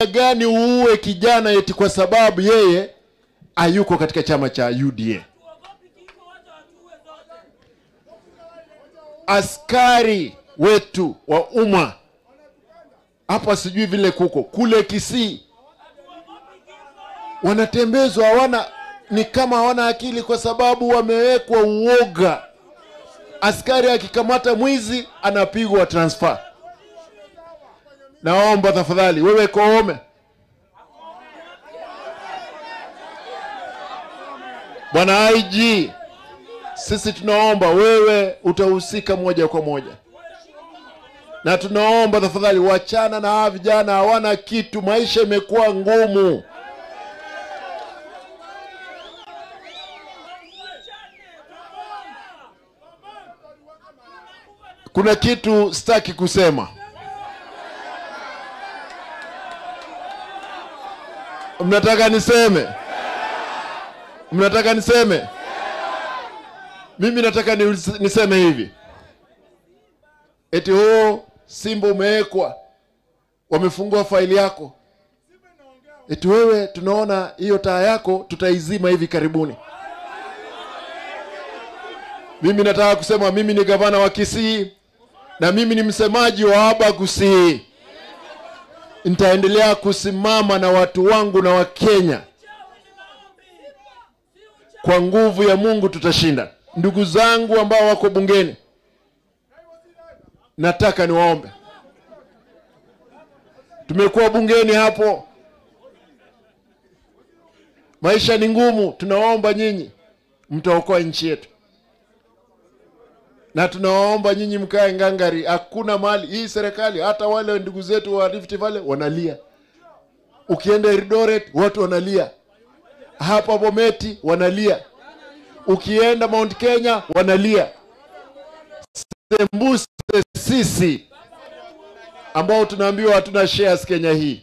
gani uue kijana eti kwa sababu yeye hayuko katika chama cha UDA? Askari wetu wa umma hapa sijui vile kuko kule Kisii wanatembezwa, hawana, ni kama hawana akili kwa sababu wamewekwa uoga. Askari akikamata mwizi anapigwa transfer. Naomba tafadhali wewe Koome, Bwana IG, sisi tunaomba wewe utahusika moja kwa moja. Na tunaomba tafadhali wachana na hawa vijana, hawana kitu, maisha imekuwa ngumu. Kuna kitu sitaki kusema. Mnataka niseme? Mnataka niseme? Mimi nataka niseme hivi. Eti huo Simba umewekwa, wamefungua faili yako. Eti wewe tunaona hiyo taa yako tutaizima hivi karibuni. Mimi nataka kusema mimi ni gavana wa Kisii na mimi ni msemaji wa Abagusii. Nitaendelea kusimama na watu wangu na wa Kenya. Kwa nguvu ya Mungu tutashinda. Ndugu zangu ambao wako bungeni, nataka niwaombe. Tumekuwa bungeni hapo, maisha ni ngumu. Tunawaomba nyinyi mtaokoa nchi yetu. Na tunawaomba nyinyi mkae ngangari. Hakuna mali hii serikali, hata wale ndugu zetu wa Rift Valley wanalia. Ukienda Eldoret watu wanalia. Hapa Bometi wanalia. Ukienda Mount Kenya wanalia. Sembuse sisi ambao tunaambiwa hatuna shares Kenya hii.